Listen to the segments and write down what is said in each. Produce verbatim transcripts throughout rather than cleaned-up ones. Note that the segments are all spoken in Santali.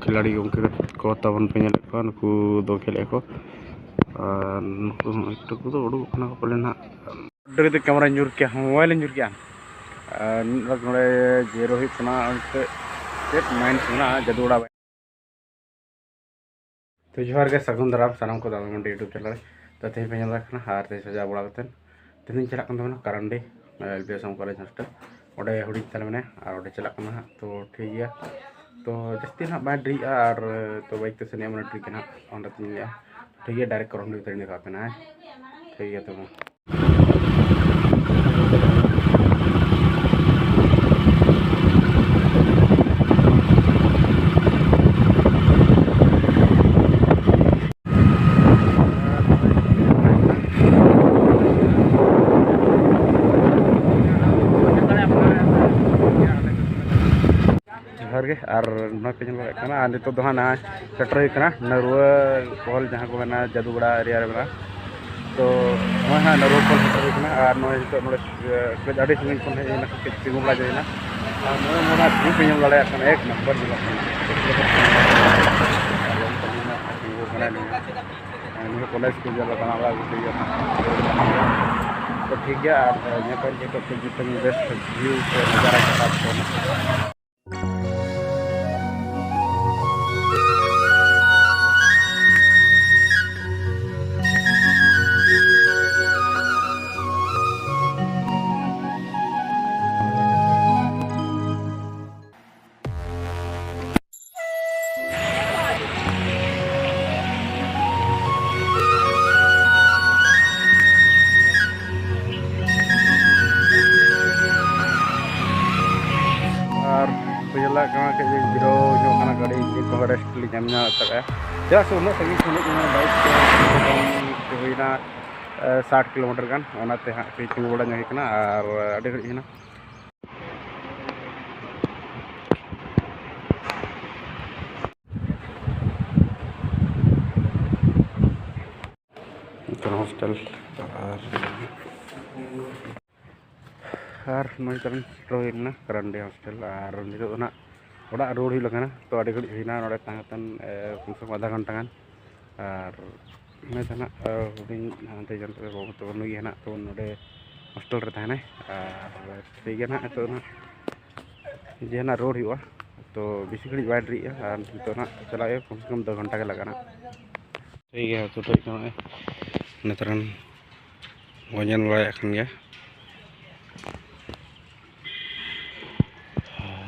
ᱠᱷᱤᱞᱟᱲᱤ ᱜᱚᱢᱠᱮ ᱠᱚ ᱛᱟᱵᱚᱱ ᱯᱮ ᱧᱮᱞᱮᱫ ᱠᱚᱣᱟ, ᱱᱩᱠᱩ ᱫᱚ ᱠᱷᱮᱞᱮᱫ ᱠᱚ᱾ ᱟᱨ ᱱᱩᱠᱩ ᱦᱚᱸ ᱮᱠᱴᱩ ᱠᱚᱫᱚ ᱩᱰᱩᱠᱚᱜ ᱠᱟᱱᱟ ᱠᱚ ᱯᱟᱞᱮ ᱱᱟᱦᱟᱜ᱾ ᱟᱹᱰᱤ ᱠᱟᱛᱮ ᱠᱮᱢᱮᱨᱟᱧ ᱧᱩᱨ ᱠᱮᱜᱼᱟ, ᱢᱳᱵᱟᱭᱤᱞᱤᱧ ᱧᱩᱨ ᱠᱮᱜᱼᱟ᱾ ᱟᱨ ᱱᱚᱰᱮ ᱡᱮᱨᱚ ᱦᱩᱭᱩᱜ ᱠᱟᱱᱟ, ᱚᱱᱛᱮ ᱪᱮᱫ ᱢᱟᱭᱤᱱᱥ ᱢᱮᱱᱟᱜᱼᱟ, ᱡᱟᱹᱫᱩ ᱚᱲᱟᱜ᱾ ᱛᱚ ᱡᱚᱦᱟᱨ ᱜᱮ, ᱥᱟᱹᱜᱩᱱ ᱫᱟᱨᱟᱢ ᱥᱟᱱᱟᱢ ᱠᱚ ᱫᱟᱫᱟ ᱢᱟᱱᱰᱤ YouTube ᱪᱮᱱᱮᱞ ᱨᱮ᱾ ᱛᱚ ᱛᱮᱦᱮᱧ ᱯᱮ ᱧᱮᱞ ᱫᱟᱲᱮᱭᱟᱜ ᱠᱟᱱᱟ ᱟᱨ ᱛᱮᱦᱮᱧ ᱥᱟᱡᱟᱣ ᱵᱟᱲᱟ ᱠᱟᱛᱮᱫ ᱛᱮᱦᱮᱧ ᱪᱟᱞᱟᱜ ᱠᱟᱱ ᱛᱟᱵᱚᱱᱟ ᱠᱟᱨᱟᱱᱰᱤ, L P S M college hostel. ᱚᱸᱰᱮ ᱦᱩᱰᱤᱧ ᱛᱟᱞᱮ ᱢᱮᱱᱟᱭᱟ ᱟᱨ ᱚᱸᱰᱮ ᱪᱟᱞᱟᱜ ᱠᱟᱱᱟ ᱦᱟᱸᱜ᱾ ᱛᱚ ᱴᱷᱤᱠ ᱜᱮᱭᱟ, ᱛᱚ ᱡᱟᱹᱥᱛᱤ ᱱᱟᱦᱟᱜ ᱵᱟᱭ ᱰᱮᱨᱤᱜᱼᱟ ᱟᱨ ᱛᱚ ᱵᱟᱭᱤᱠ ᱛᱮ ᱥᱮᱱ ᱦᱩᱭᱩᱜᱼᱟ, ᱢᱟᱱᱮ ᱴᱷᱤᱠ ᱜᱮ ᱱᱟᱦᱟᱜ ᱚᱸᱰᱮ ᱛᱤᱧ ᱞᱟᱹᱭᱟ᱾ ᱴᱷᱤᱠ ᱜᱮᱭᱟ, ᱰᱟᱭᱨᱮᱠᱴ ᱠᱟᱨᱟᱱᱰᱤ ᱩᱛᱟᱹᱨ ᱤᱧ ᱫᱮᱠᱷᱟᱣ ᱟᱯᱮ ᱱᱟᱦᱟᱜ᱾ ᱴᱷᱤᱠ ᱜᱮᱭᱟ ᱛᱚᱵᱮ᱾ ᱡᱚᱦᱟᱨ ᱜᱮ, ᱟᱨ ᱱᱚᱜᱼᱚᱭ ᱯᱮ ᱧᱮᱞ ᱫᱟᱲᱮᱭᱟᱜ ᱠᱟᱱᱟ, ᱟᱨ ᱱᱤᱛᱚᱜ ᱫᱚ ᱦᱟᱸᱜ ᱱᱚᱜᱼᱚᱭ ᱥᱮᱴᱮᱨ ᱦᱩᱭ ᱠᱟᱱᱟ ᱱᱟᱹᱨᱩᱣᱟᱹ ᱯᱚᱦᱚᱞ, ᱡᱟᱦᱟᱸ ᱠᱚ ᱢᱮᱱᱟ ᱡᱟᱫᱩᱜᱚᱲᱟ ᱮᱨᱤᱭᱟ ᱨᱮ ᱢᱮᱱᱟᱜᱼᱟ᱾ ᱛᱚ ᱱᱚᱜᱼᱚᱭ ᱦᱟᱸᱜ ᱱᱟᱹᱨᱩᱣᱟᱹ ᱯᱚᱦᱚᱞ ᱥᱮᱴᱮᱨ ᱦᱩᱭ ᱠᱟᱱᱟ, ᱟᱨ ᱱᱚᱜᱼᱚᱭ ᱱᱤᱛᱚᱜ ᱱᱚᱰᱮ, ᱮ, ᱟᱹᱰᱤ ᱥᱟᱺᱜᱤᱧ ᱠᱷᱚᱱ ᱦᱮᱡ ᱦᱩᱭᱱᱟ, ᱠᱟᱹᱡ ᱛᱤᱸᱜᱩ ᱵᱟᱲᱟ ᱦᱩᱭᱱᱟ᱾ ᱟᱨ ᱱᱚᱜᱼᱚᱭ ᱱᱚᱣᱟ view ᱯᱮ ᱧᱮᱞ ᱫᱟᱲᱮᱭᱟᱜ ᱠᱟᱱᱟ, ᱮᱠ ᱱᱟᱢᱵᱟᱨ ᱧᱮᱞᱚᱜ ᱠᱟᱱᱟ᱾ ᱟᱨ ᱡᱚᱢ ᱠᱟᱹᱢᱤ ᱨᱮᱱᱟᱜ ᱛᱤᱸᱜᱩ ᱠᱟᱱᱟ ᱱᱤᱭᱟᱹ᱾ ᱱᱤᱭᱟᱹ ᱠᱚᱞᱮᱡᱽ ᱠᱚ ᱧᱮᱞ ᱠᱟᱱᱟ, ᱚᱲᱟᱜ ᱠᱚ ᱦᱩᱭᱩᱜᱼᱟ᱾ ᱛᱚ ᱴᱷᱤᱠ ᱜᱮᱭᱟ, ᱟᱨ ᱧᱮᱯᱮᱞ ᱡᱚᱛᱚ ᱠᱚ ᱢᱤᱫᱴᱟᱝ best view ᱥᱮ ᱱᱟᱡᱟᱨᱟ ᱠᱟᱛᱷᱟ ᱠᱚ᱾ ᱟᱨ ᱠᱚ ᱧᱮᱞ ᱫᱟᱲᱮᱭᱟᱜ ᱠᱟᱱᱟ, ᱠᱟᱹᱡ ᱡᱤᱨᱟᱹᱣ ᱧᱚᱜ ᱠᱟᱱᱟ ᱜᱟᱹᱰᱤ, ᱤᱧᱡᱤᱱ ᱠᱚᱦᱚᱸ rest ᱞᱤᱧ ᱧᱟᱢ ᱧᱚᱜ ᱟᱠᱟᱫᱼᱟ᱾ ᱪᱮᱫᱟᱜ ᱥᱮ ᱩᱱᱟᱹᱜ ᱥᱟᱺᱜᱤᱧ ᱠᱷᱚᱱ ᱦᱮᱡ ᱮᱱᱟ, bike ᱛᱮ ᱦᱩᱭᱱᱟ, ᱮ, ᱥᱟᱴ ᱠᱤᱞᱳᱢᱤᱴᱟᱨ ᱜᱟᱱ, ᱚᱱᱟᱛᱮ ᱦᱟᱸᱜ ᱠᱟᱹᱡ ᱛᱤᱸᱜᱩ ᱵᱟᱲᱟ ᱧᱚᱜ ᱦᱩᱭ ᱠᱟᱱᱟ ᱟᱨ ᱟᱹᱰᱤ ᱜᱷᱟᱹᱲᱤᱡ ᱦᱩᱭᱱᱟ᱾ ᱱᱤᱛᱚᱜ ᱦᱳᱥᱴᱮᱞ ᱟᱨ, ᱟᱨ ᱱᱚᱜᱼᱚᱭ ᱛᱟᱵᱚᱱ ᱥᱮᱴᱮᱨ ᱦᱩᱭ ᱞᱮᱱᱟ ᱠᱟᱨᱟᱱᱰᱤ ᱦᱳᱥᱴᱮᱞ᱾ ᱟᱨ ᱱᱤᱛᱚᱜ ᱫᱚ ᱱᱟᱜ ᱚᱲᱟᱜ ᱨᱩᱣᱟᱹᱲ ᱦᱩᱭᱩᱜ ᱠᱟᱱᱟ᱾ ᱛᱚ ᱟᱹᱰᱤ ᱜᱷᱟᱹᱲᱤᱡ ᱦᱩᱭᱱᱟ ᱱᱚᱰᱮ ᱛᱟᱦᱮᱸ ᱠᱟᱛᱮᱱ, ᱮ, ᱠᱚᱢ ᱥᱮ ᱠᱚᱢ ᱟᱫᱷᱟ ᱜᱷᱚᱱᱴᱟ ᱜᱟᱱ᱾ ᱟᱨ ᱱᱩᱭ ᱫᱚ ᱱᱟᱜ, ᱮ, ᱦᱩᱰᱤᱧ ᱦᱟᱱᱛᱮ ᱡᱚᱱ ᱛᱟᱠᱚ ᱵᱟᱹᱵᱩ ᱛᱟᱠᱚ, ᱱᱩᱭ ᱜᱮ ᱱᱟᱜ ᱛᱟᱵᱚᱱ ᱱᱚᱰᱮ ᱦᱳᱥᱴᱮᱞ ᱨᱮ ᱛᱟᱦᱮᱱᱟᱭ᱾ ᱟᱨ ᱴᱷᱤᱠ ᱜᱮᱭᱟ ᱱᱟᱜ, ᱱᱤᱛᱚᱜ ᱱᱟᱜ ᱡᱮ ᱱᱟᱜ ᱨᱩᱣᱟᱹᱲ ᱦᱩᱭᱩᱜᱼᱟ᱾ ᱛᱚ ᱵᱮᱥᱤ ᱜᱷᱟᱹᱲᱤᱡ ᱵᱟᱭ ᱰᱮᱨᱤᱜᱼᱟ, ᱟᱨ ᱱᱤᱛᱚᱜ ᱱᱟᱜ ᱪᱟᱞᱟᱜ ᱦᱩᱭᱩᱜᱼᱟ, ᱠᱚᱢ ᱥᱮ ᱠᱚᱢ ᱫᱩ ᱜᱷᱚᱱᱴᱟ ᱜᱮ ᱞᱟᱜᱟᱜᱼᱟ ᱱᱟᱜ᱾ ᱴᱷᱤᱠ ᱜᱮᱭᱟ, ᱛᱚ ᱴᱷᱤᱠ ᱜᱮᱭᱟ, ᱱᱚᱜᱼᱚᱭ ᱱᱮᱛᱟᱨ ᱵᱚᱱ ᱧᱮᱞ ᱵᱟᱲᱟᱭᱮᱫ ᱠᱟᱱ ᱜᱮᱭᱟ᱾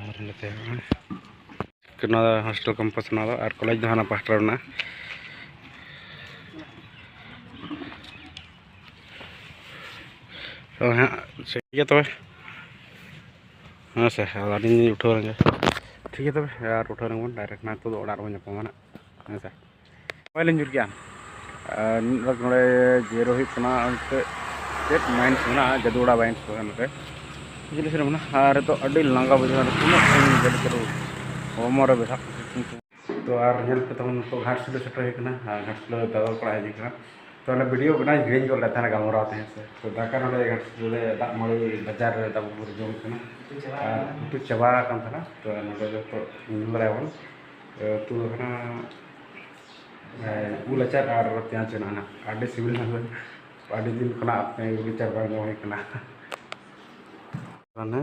ᱟᱨ ᱱᱚᱛᱮ ᱦᱚᱸ ᱱᱚᱣᱟ ᱦᱳᱥᱴᱮᱞ ᱠᱮᱢᱯᱟᱥ, ᱱᱚᱣᱟ ᱫᱚ, ᱟᱨ ᱠᱚᱞᱮᱡᱽ ᱫᱚ ᱦᱟᱱᱟ ᱯᱟᱦᱴᱟ ᱨᱮ ᱢᱮᱱᱟᱜᱼᱟ᱾ ᱛᱚᱵᱮ ᱦᱟᱸᱜ ᱴᱷᱤᱠ ᱜᱮᱭᱟ ᱛᱚᱵᱮ᱾ ᱦᱮᱸ ᱥᱮ, ᱟᱫᱚ ᱟᱹᱞᱤᱧ ᱞᱤᱧ ᱩᱴᱷᱟᱹᱣ ᱞᱮᱱ ᱜᱮ᱾ ᱴᱷᱤᱠ ᱜᱮᱭᱟ ᱛᱚᱵᱮ, ᱟᱨ ᱩᱴᱷᱟᱹᱣ ᱞᱮᱱ ᱵᱚᱱ ᱰᱟᱭᱨᱮᱠᱴ ᱱᱟᱜ ᱱᱤᱛᱚᱜ ᱫᱚ ᱚᱲᱟᱜ ᱨᱮᱵᱚᱱ ᱧᱟᱯᱟᱢᱟ ᱱᱟᱜ᱾ ᱦᱮᱸ ᱥᱮ᱾ ᱢᱳᱵᱟᱭᱤᱞ ᱤᱧ ᱧᱩᱨ ᱠᱮᱜᱼᱟ᱾ ᱟᱨ ᱱᱚᱰᱮ ᱡᱮᱨᱚ ᱦᱩᱭᱩᱜ ᱠᱟᱱᱟ, ᱚᱱᱛᱮ ᱪᱮᱫ ᱢᱟᱭᱤᱱᱥ ᱢᱮᱱᱟᱜᱼᱟ, ᱡᱟᱹᱫᱩᱜᱚᱲᱟ ᱢᱟᱭᱤᱱᱥ ᱠᱚ ᱱᱚᱰᱮ᱾ ᱵᱩᱡᱷᱟᱹᱣ ᱥᱮ ᱢᱮᱱᱟ, ᱟᱨ ᱱᱤᱛᱚᱜ ᱟᱹᱰᱤ ᱞᱟᱸᱜᱟ ᱵᱩᱡᱷᱟᱹᱜ ᱠᱟᱱᱟ, ᱛᱤᱱᱟᱹᱜ ᱥᱟᱺᱜᱤᱧ ᱜᱟᱹᱰᱤ ᱪᱟᱹᱞᱩ, ᱦᱚᱲᱢᱚ ᱨᱮ ᱵᱮᱛᱷᱟ᱾ ᱛᱚ ᱟᱨ ᱧᱮᱞ ᱯᱮ ᱛᱟᱵᱚᱱ, ᱱᱤᱛᱚᱜ ᱜᱷᱟᱴᱥᱤᱞᱟᱹ ᱥᱮᱴᱮᱨ ᱦᱩᱭ ᱠᱟᱱᱟ᱾ ᱟᱨ ᱜᱷᱟᱴᱥᱤᱞᱟᱹ ᱫᱟᱫᱟ ᱠᱚᱲᱟ ᱦᱤᱡᱩᱜ ᱠᱟᱱᱟ᱾ ᱛᱚ ᱚᱱᱟ ᱵᱷᱤᱰᱤᱭᱳ ᱵᱮᱱᱟᱣ ᱤᱧ ᱦᱤᱲᱤᱧ ᱜᱚᱫ ᱞᱮᱫ ᱛᱟᱦᱮᱱᱟ, ᱜᱟᱞᱢᱟᱨᱟᱣ ᱛᱟᱦᱮᱸ ᱥᱮ᱾ ᱛᱚ ᱫᱟᱠᱟ ᱱᱚᱰᱮ ᱜᱷᱟᱴᱥᱤᱞᱟᱹ ᱨᱮ ᱫᱟᱜ ᱢᱟᱹᱲᱤ ᱵᱟᱡᱟᱨ ᱨᱮ ᱫᱟᱵᱚᱱ ᱡᱚᱢ ᱠᱟᱱᱟ᱾ ᱟᱨ ᱩᱛᱩ ᱪᱟᱵᱟ ᱟᱠᱟᱱ ᱛᱟᱦᱮᱱᱟ᱾ ᱛᱚ ᱱᱚᱰᱮ ᱫᱚ ᱛᱚ ᱧᱮᱞ ᱫᱟᱲᱮᱭᱟᱵᱚᱱ, ᱛᱚ ᱩᱛᱩ ᱫᱚ ᱠᱟᱱᱟ, ᱮ, ᱩᱞ ᱟᱪᱟᱨ ᱟᱨ ᱯᱮᱸᱭᱟᱡᱽ ᱢᱮᱱᱟᱜᱼᱟ ᱱᱟᱜ᱾ ᱟᱹᱰᱤ ᱥᱤᱵᱤᱞ ᱱᱟᱜ᱾ ᱟᱹᱰᱤ ᱫᱤᱱ ᱠᱷᱚᱱᱟᱜ ᱩᱞ ᱟᱪᱟᱨ ᱵᱟᱝ ᱡᱚᱢ ᱦᱩᱭ ᱠᱟᱱᱟ᱾ ᱢᱟᱱᱮ,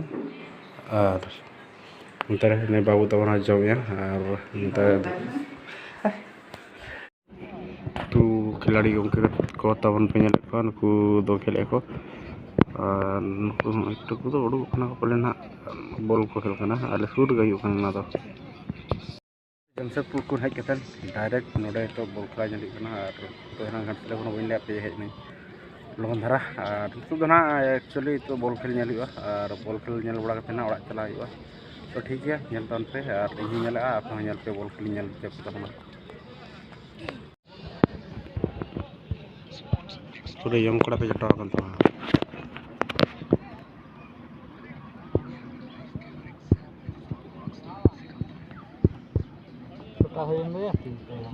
ᱟᱨ ᱱᱚᱛᱮ ᱨᱮ ᱱᱩᱭ ᱵᱟᱹᱵᱩ ᱛᱟᱵᱚᱱ ᱦᱚᱸ ᱡᱚᱢᱮᱜᱼᱟ᱾ ᱟᱨ ᱱᱚᱛᱮ ᱩᱱᱠᱩ ᱠᱷᱤᱞᱟᱲᱤ ᱜᱚᱢᱠᱮ ᱠᱚ ᱛᱟᱵᱚᱱ ᱯᱮ ᱧᱮᱞᱮᱫ ᱠᱚᱣᱟ, ᱱᱩᱠᱩ ᱫᱚ ᱠᱷᱮᱞᱮᱫ ᱠᱚ᱾ ᱟᱨ ᱱᱩᱠᱩ ᱦᱚᱸ ᱮᱠᱴᱩ ᱠᱚᱫᱚ ᱩᱰᱩᱠᱚᱜ ᱠᱟᱱᱟ ᱠᱚ ᱯᱟᱞᱮ ᱱᱟᱦᱟᱜ, ᱵᱚᱞ ᱠᱚ ᱠᱷᱮᱞ ᱠᱟᱱᱟ᱾ ᱟᱞᱮ ᱥᱩᱨ ᱨᱮᱜᱮ ᱦᱩᱭᱩᱜ ᱠᱟᱱᱟ ᱚᱱᱟ ᱫᱚ᱾ ᱡᱟᱢᱥᱮᱫᱽᱯᱩᱨ ᱠᱷᱚᱱ ᱦᱮᱡ ᱠᱟᱛᱮᱫ ᱰᱟᱭᱨᱮᱠᱴ ᱱᱚᱰᱮ ᱱᱤᱛᱚᱜ ᱵᱚᱞ ᱠᱷᱮᱞᱟ ᱧᱮᱞ ᱦᱩᱭᱩᱜ ᱠᱟᱱᱟ᱾ ᱟᱨ ᱛᱚ ᱮᱱᱟᱝ ᱜᱷᱟᱴᱥᱤᱞᱟᱹ ᱠᱷᱚᱱ ᱵᱟᱹᱧ ᱞᱟᱹᱭᱟᱫ ᱯᱮᱭᱟ ᱦᱮᱡ ᱱᱟᱹᱧ ᱞᱚᱜᱚᱱ ᱫᱷᱟᱨᱟ᱾ ᱟᱨ ᱱᱤᱛᱚᱜ ᱫᱚ ᱱᱟᱦᱟᱜ actually ᱱᱤᱛᱚᱜ ᱵᱚᱞ ᱠᱷᱮᱞ ᱧᱮᱞ ᱦᱩᱭᱩᱜᱼᱟ, ᱟᱨ ᱵᱚᱞ ᱠᱷᱮᱞ ᱧᱮᱞ ᱵᱟᱲᱟ ᱠᱟᱛᱮᱫ ᱱᱟᱦᱟᱜ ᱚᱲᱟᱜ ᱪᱟᱞᱟᱜ ᱦᱩᱭᱩᱜᱼᱟ᱾ ᱛᱚ ᱴᱷᱤᱠ ᱜᱮᱭᱟ, ᱧᱮᱞ ᱛᱟᱵᱚᱱ ᱯᱮ ᱟᱨ ᱤᱧ ᱦᱚᱸᱧ ᱧᱮᱞᱮᱫᱼᱟ, ᱟᱯᱮ ᱦᱚᱸ ᱧᱮᱞ ᱯᱮ, ᱵᱚᱞ ᱠᱷᱮᱞ ᱧᱮᱞ ᱦᱚᱪᱚ ᱯᱮ ᱛᱟᱵᱚᱱᱟ᱾ ᱯᱩᱨᱟᱹ ᱭᱚᱝ ᱠᱚᱲᱟ ᱯᱮ ᱡᱚᱴᱟᱣ ᱟᱠᱟᱱ ᱛᱟᱵᱚᱱᱟ᱾ ᱪᱷᱳᱴᱟ ᱦᱩᱭᱮᱱ ᱫᱚᱭᱟ, ᱴᱷᱤᱠ ᱜᱮᱭᱟ᱾